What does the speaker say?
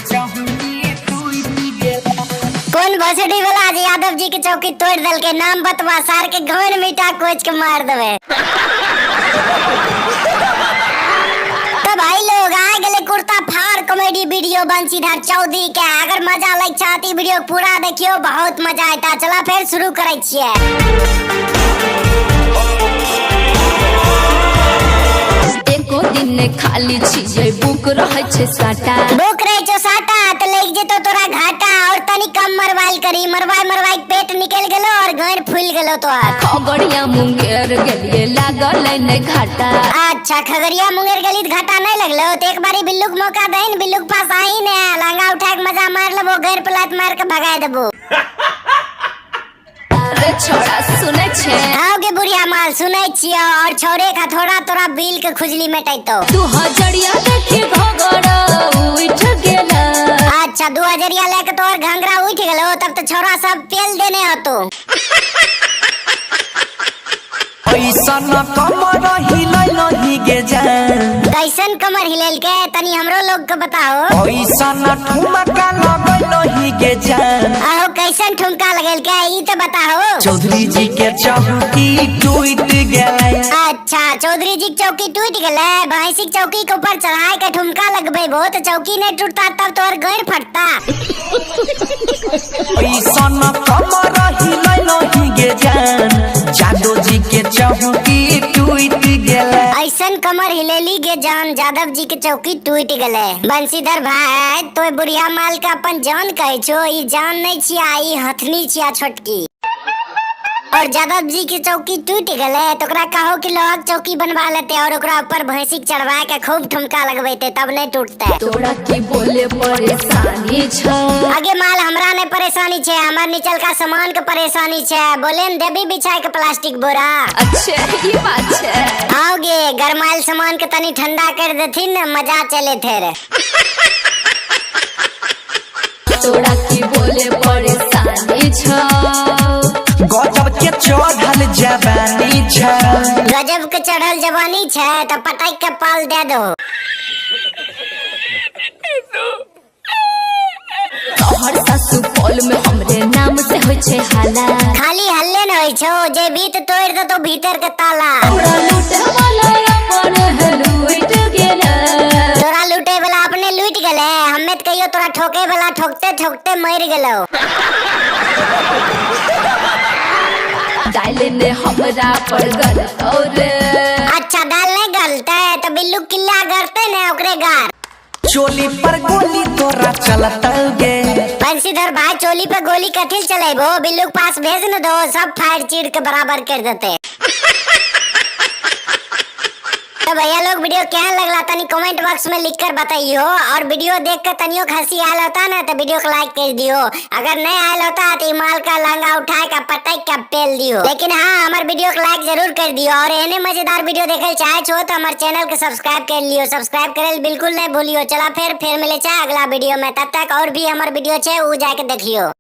चौकी टूट गेलै। कौन भोसड़ी वाला आज यादव जी के चौकी तोड़ देलके? नाम बतवा, सार के घोर मीठा कोच के मार देवे। तो भाई लोग आ गेले कुर्ता फाड़ कॉमेडी वीडियो बंशीधर चौधरी के। अगर मजा लग छा त वीडियो पूरा देखियो, बहुत मजा आता। चला फिर शुरू करै छियै। एको दिन ने खाली छियै, बुक रहै छै साटा। बुक रहे छौ साटा त लग जेतो तोरा घाटा। और तनी कम मरवाइल करी, मरवाई मरवाई के पेट निकल गेलो और गांड फूल गेलो तोहर। खगड़िया मुंगेर गेलियै, लागल नै घाटा। अच्छा खगड़िया मुंगेर गेली त घाटा नहीं लगलो? तो एक बारी बिल्लू के मौका दही न, बिल्लू के पास आई ने लहंगा उठा के मजा मार लेबो, गैर पे लात मार के भगा देबो। अरे छोड़ा सुनै छै। आओ गे बुढ़िया माल सुनै छियो। और छोरे का थोड़ा तोरा बिल के खुजली मेटैतो। दू हजरिया देखी घगरा उठ गेला। अच्छा 2 हजरिया लेके तोहर घंघरा उठ गेलो, तब तो छोरा सब पेल देने हतो। ऐसन कमर हिलै नहीं गे जान। कैसन कमर हिलेल के तनी हमरो लोग के बताओ। ऐसन ठुमका लगै नहीं गे जान। आहो कैसन ठुमका लगेल के ई तो बताओ। चौधरी जी के चौकी टूट गेलै। अच्छा चौधरी जी के चौकी टूट गेलै। भैंसी के चौकी के ऊपर चढ़ाए के ठुमका लगबे बहुत चौकी नहीं टूटता तब तोहर गैर फटता। ऐसन कमर हिलै नहीं गे जान, जादो जी के चौकी टूट गेलै। ऐसन कमर हिलेली गे जान, जादव जी के चौकी टूट गेलै। बंशीधर भाई तो बुढ़िया माल के अपन जान कहे छो, ई जान नहीं छिया, ई हथनी छिया छोटकी। और जादव जी के चौकी टूट गेलै तो ओकरा कहो कि लोहा के चौकी बनवा लेते और ओकरा ऊपर भैंसी के चढ़वा के खूब ठुमका लगबेते तब नहीं टूटते। तोरा की बोले परेशानी छौ। आगे माल हमरा नहीं परेशानी छे, हमर निचल का सामान के परेशानी छे। बोले न देबी बिछाए के प्लास्टिक बोरा। अच्छा ई बात छे। आओगे गरमाइल सामान के तनी ठंडा कर देथिन न, मजा चले थे रे। तोरा की बोले परेशानी छौ। गजब के चढ़ल जवानी छौ। गजब के चढ़ल जवानी छे तो पटक के पाल दे दो। तोहर सुपौल में हमरे नाम से होइ छै हाला। खाली हल्ले न होइ छौ, जे भीत तोड़ दे तो भीतर के ताला। तोरा लूटे वाला अपन लूट गेलै। तोरा लूटे वाला अपने लूट गेलै, हमें तो कहियो तोरा ठोके वाला ठोकते ठोकते मर गेलौ। डाल ने हमरा पर गलतौ रे। अच्छा दाल नहीं गलते तो बिल्लू किल्ला करते ने ओकरे गार। चोली पर गोली तोरा चलतौ गे। बंशीधर भाई चोली पर गोली कथिल चलेबो, बिल्लू के पास भेज न दो, सब फायर चीर के बराबर कर देते। तो भैया लोग वीडियो क्या लगला तनी कमेंट बॉक्स में लिख कर बताइयो। और वीडियो देख कर तनियो हंसी आयल होता ना तो वीडियो को लाइक कर दियो। अगर नहीं आयल होता तो माल का लहंगा उठा के पटक के पेल दियो। लेकिन हाँ हमारे वीडियो को लाइक जरूर कर दियो। और एने मजेदार वीडियो देखे चाहे छो तो हमारे चैनल के सब्सक्राइब कर लियो। सब्सक्राइब करे बिल्कुल नहीं भूलियो। चला फिर मिले चाहे अगला वीडियो में, तब तक और भी हमारे वीडियो छे उ जाके देखियो।